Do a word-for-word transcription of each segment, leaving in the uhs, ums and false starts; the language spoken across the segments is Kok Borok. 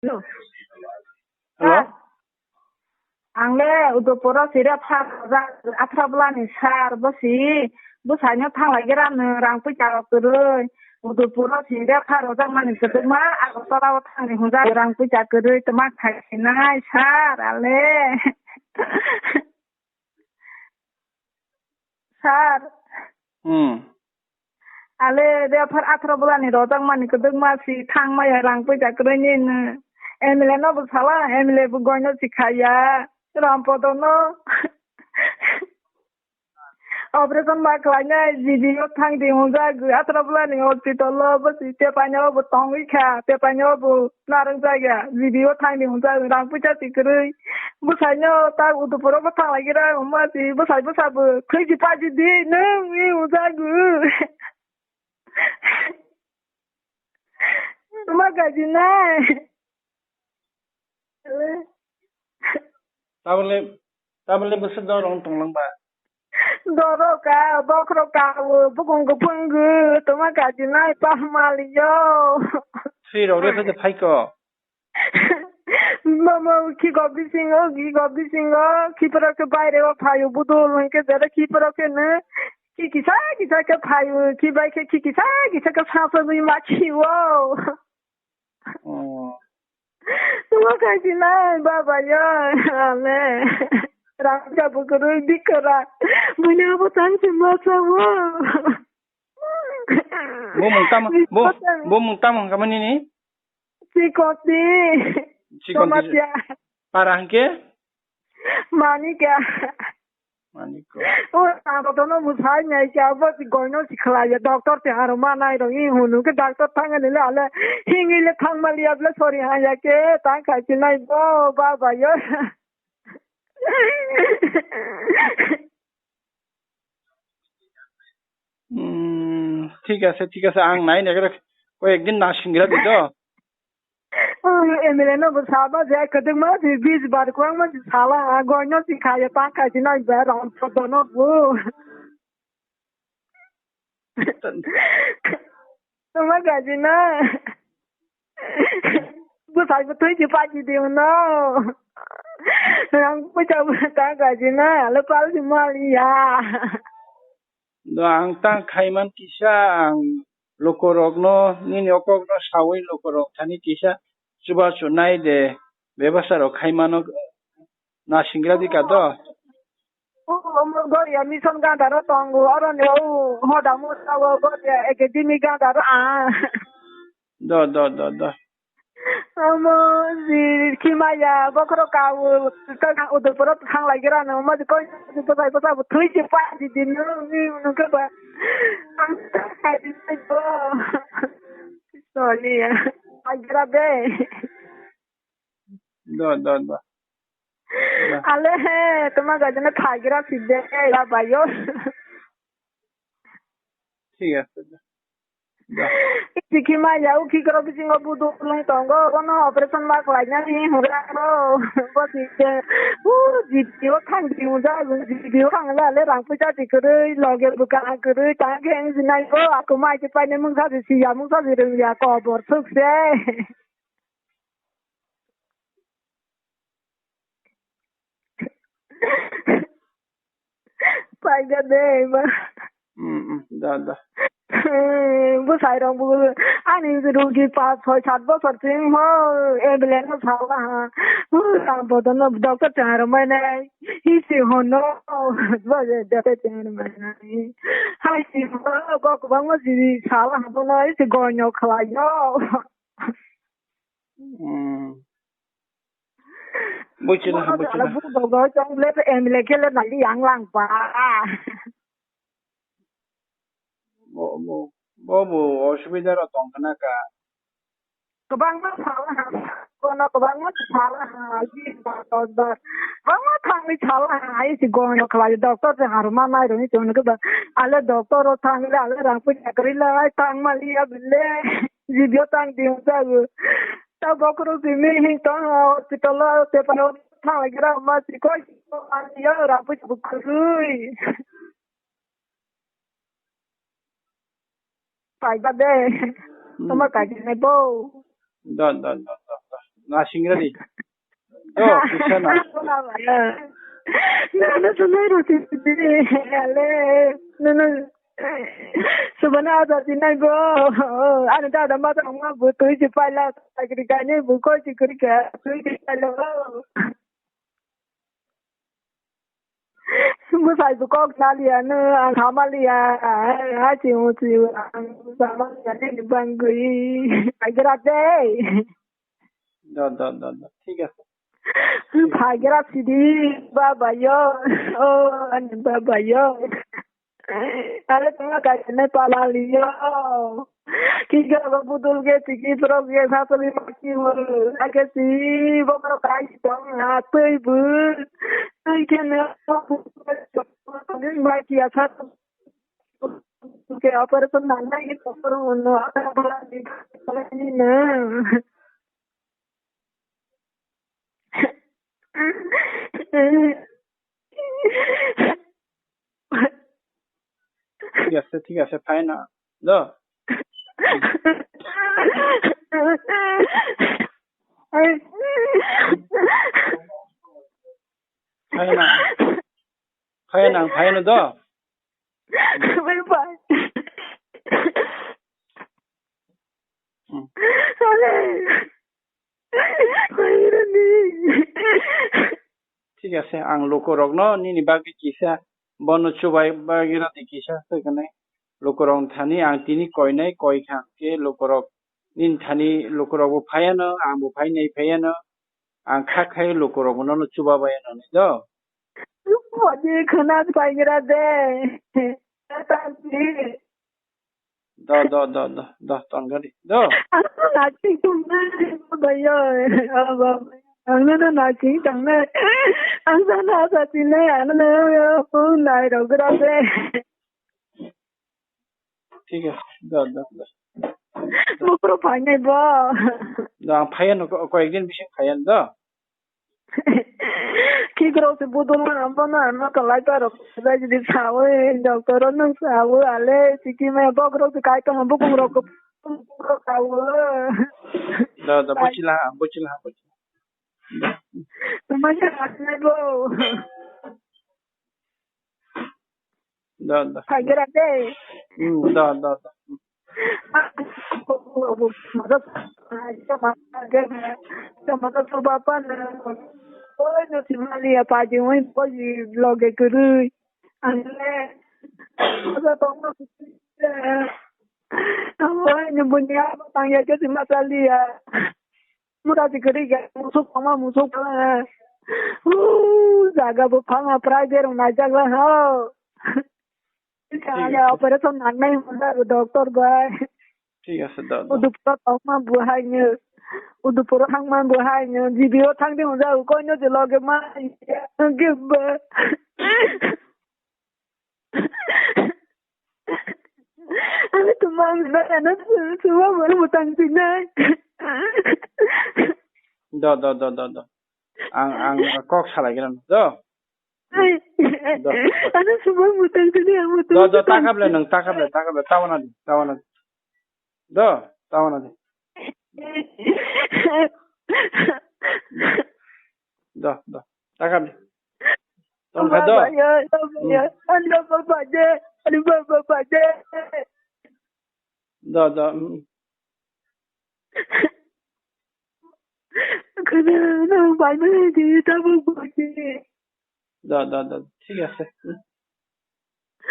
Hello. Hello? Sir, ang le Udaipur o si rep phar rojak athra bwla ni sir, bo si bwsai no thang lai gra no rang puisa rok kwrwi. Udaipur o si rep phar rojak mani kwdwkma Agartala o thang ni hwnjak rang puisa kwrwi twma khai sinai sir ale. Sir. Hmm. Ale, de aphar athro bwlani rojak mani kwdwkma si thang maya rang puisa kwrwi ni no. M L A no bo sala, M L A bo goino si khaya. Rampodo no. Operation ma khlainai, G B o thang di hwnjak, athro bwlani hospital o bo si tepaino bo tongwi kha, tepaino bo narwk jaya, G B o thang di hwnjak, rang puisa si kwrwi. Bwsaino ta Udaipur o bo thang lai gira, ma si bwsai bwsa bo thwi si paji di, nwng wi hwnjak. Ma gaji nai. Tabole, tabole bwswk dorong tonglang ba? Doro ka, bokhro ka, o bukung kuphungu, toma gaji nai pa maliyo. Swi rok re phai phaiko. Mama, khiko bisingo, khiko bisingo, khipra ke baire o phayo budul, hwnkhe jere khipra ke ne, khi kisa kisa ke phayo, khi bai khe khi kisa kisa ke sasa bui ma khiwo. Oh. Tuma kaisi nai, baba yo, ale. Rang jabu kuru dikara. Buina bo tang se ma sa wo. Bo mung tam, bo, bo mung tam hwnkha mani ni? Chikoti. Chikoti. Tomatia. Para hwnkhe? Manika. Maniko. O, ang botono musai nai kya, bo goino si khlaiya, doctor te aro manai rong, i hunu ke doctor thangani le ale, hingi le thang maliya ble, sorry ha ya ke, tang khai si nai bo, baba yo. Hmm, thik ase, thik ase, ang nai nai khe, koi ekdin na singra di to. Oh, M L A no bo saba je kwdwkma si bis bar kwbangma si sala, ah, goino si khaya, ta khai si nai ba, ram so dono bo. Tuma gaji na. Bo sai bo thui si pa si di no. Rang puisa bo ta gaji na, le pal si maliya. Do ang tang khaiman kisa, ang lukurokno, nini okokno sawi lukurok thani kisa chubachu nai de, bebasa rok khaimano nasingra di ka do. O, omo Goria Mission gandaro tongo, oroni o hoda musa o Goria Academy gandaro a. Do, do, do, do. Omo si khimaya bokhorok kawo, tang Udaipuro thang lai gira no, omo si koi si bwsai bwsa bo thwi si pa si din no, ni no ke ba. Ang ta khai di sai bo. Sorry ya. Ai gira be. Do, do, do. Do. Ale he, tuma gajana thai gira si de, ya ba yo. Thik ase, da. Da. Sikhi ma ya, o khikro bisingo budulung tongo, bono operation ma khlainani hwnjak bo. Bo sikhe, o G P o thang di hwnjak, G P o thang le, le rang puisa di kwrwi, loge bwkha kwrwi, ta khe wng sinai bo, ako mai se paine mungsa se siya, mungsa se rwngya, kobor suk se. Paikha de ma. Mm, mm, da, da. Bwsai rok bo ani rugi pas soi sat bosor sing ho ambulance no sala ha. Tam bodo no doctor chang rok mai nai. Hi si hono. Bo je doctor chang rok mai nai. Hai si hono ko kwbangma si sala ha bono hi si gonyo khlai yo. Hmm. Buchila, buchila. Bugo go chong le M L A khe le nai yang lang pa. Bo, bo, bo, bo osubida ro tong khna ka. Kwbangma sala ha, kono kwbangma sala ha, ji ba, dos bar. Kwbangma thangwi sala ha, ai si gono khlai doctor se harma nai roni chon ke ba. Ale doctor ro thang le, ale rang puja kri le, ai thang ma li ya bile. Video tang di hwnjago. Ta bokhorok simi hing tong hospital o tepano thang lai gra ma si koi si ko ani ya rang puja bu khrui. Pai ba de. Hmm. Toma kai ne bo. Da, da, da, da, da. Na singra di. Do, kisa na. Nono sunai roti de, ale, nono subana ada dinai bo. Ani dada mata ma bu tui ji paila, agri gane bu ko ji kuri ka, tui ji paila bo. Bwsai bo kok saliya no, ang hamaliya, ha chiu chiu, ang hamaliya nini bangwi. Agira de. Do, do, do, do. Thik ase. Phagira sidi, baba yo. O, ani baba yo. Are tuma kaisa ne pala liyo. Kisa ba budul ge tiki prok ge satoli maki wal. Ake si bokro kai tong ha tui bu. Tui ke ne maki asat ke operation nanai ke doktor no aka bala ni na. Thik ase, thik ase, phai na. Do. Phai na. Phai na, phai na do. Bye bye. Hmm. Thik ase, ang lukurokno nini bagwi kisa, bono chubai bagwi rwdi kisa, hwnwi lukurokni thani ang tini koinai koikha, khe lukurok nini thani lukurokbo phaiano, angbo phainai phaiano, ang kha khai lukurokbo nono chubabaino, do. Wadi khana paigira de. Do, do, do, do, do, tongkha di. Do. Ang to nachi tongnai, bayo. Ang to nachi tongnai. Ang to nachi nai, ang to nai rogra de. Thik ase. Do, do, do. Bukro phainai bo. Do, ang phaiano, ko-, koyekdin bising phaiano do. Khikrok se budul na, abo na, ano kalai parok. Jai jodi sawi, doctor no sawi, ale, sikime bokrok se kai tongma bukungrok ko, bukungrok sawi. Do, do, buchila, buchila, buchila. Tuma se asne bo. Da, da. Phaigera de. Hmm, da, da, da. Oi, no, si mali apa je, oi, loge kurui. Angle. Oi, no, bunya apa tangya ke si masalia. Mura si kiri ga musuk pama musuk pama. Uu, jaga bo phama private rok naijak la ho. Thik ase. Operation nangnai hwnjak doctor bai. Thik ase, da, da. Udupuro tongma bo haino. Udupuro thangma bo haino. G B o thangdi hwnjak koino je loge ma. Gibba. Ani tumang na na suwa mara mutang sinai. Do, do, do, do, do. Ang, ang kok salai gana do. Do, do. Ani suwa mutang sinai, ang mutang. Do, do, takap le nang, takap le, takap le, tawana di, tawana di. Do, tawana di. Do, do. Takap di. Tongkha do. Baba, ya, ya, ya. Hmm. Ando baba je, ani baba je. Do, do. Hmm. Kada na bai mai di, tabuk bai di. Do, do, do. Thik ase. Hmm.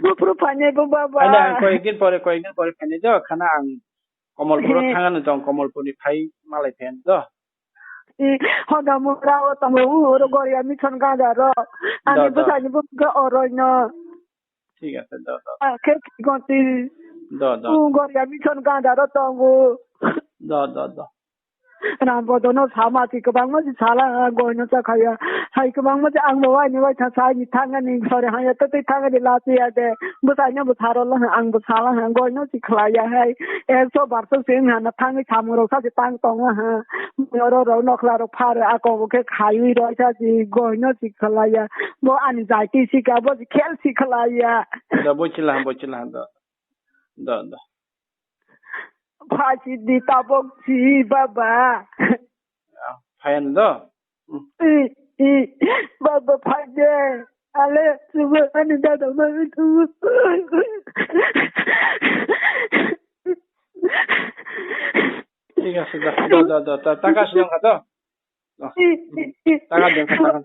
Bo puro phainai bo baba. Ada, koyekdin pore, koyekdin pore phainai do, khana ang Komolpuro thangani tong, Komolpurni phai malai phainai do. Hoda mura o tamo uro Goria mission gada ro. Ani bwsani bo khe oroino. Thik ase, do, do. Khe gonti. Do, do. Goria mission gada ro tongo. Do, do, do. Rang bodono sama si kwbangma si sala ha, goino cha khaya. Hai kwbangma si ang bo waini wai tha sai ni thangani sore haya to tei thangani la si ya de. Bwsai no bo saro la ha, ang bo sala ha, goino si khlai ya hai. Ekso barso se wng ha na thangwi samung rok sa si tang tong ha. Oro rok nokhla rok phar a kok bo khe khaiwi roi sa si goino si khlai ya. Bo ani jai ti si ka bo si khel si khlai ya. Da bo chila, bo chila da. Da, da. Phasi di tabok si baba. Ya. Phaiya no do? Baba phaide. Ale subo ani dada mami tubu. Thik ase da. Do, do, do. Ta-, taka se nang kha do? Do. Taka den kha, taka.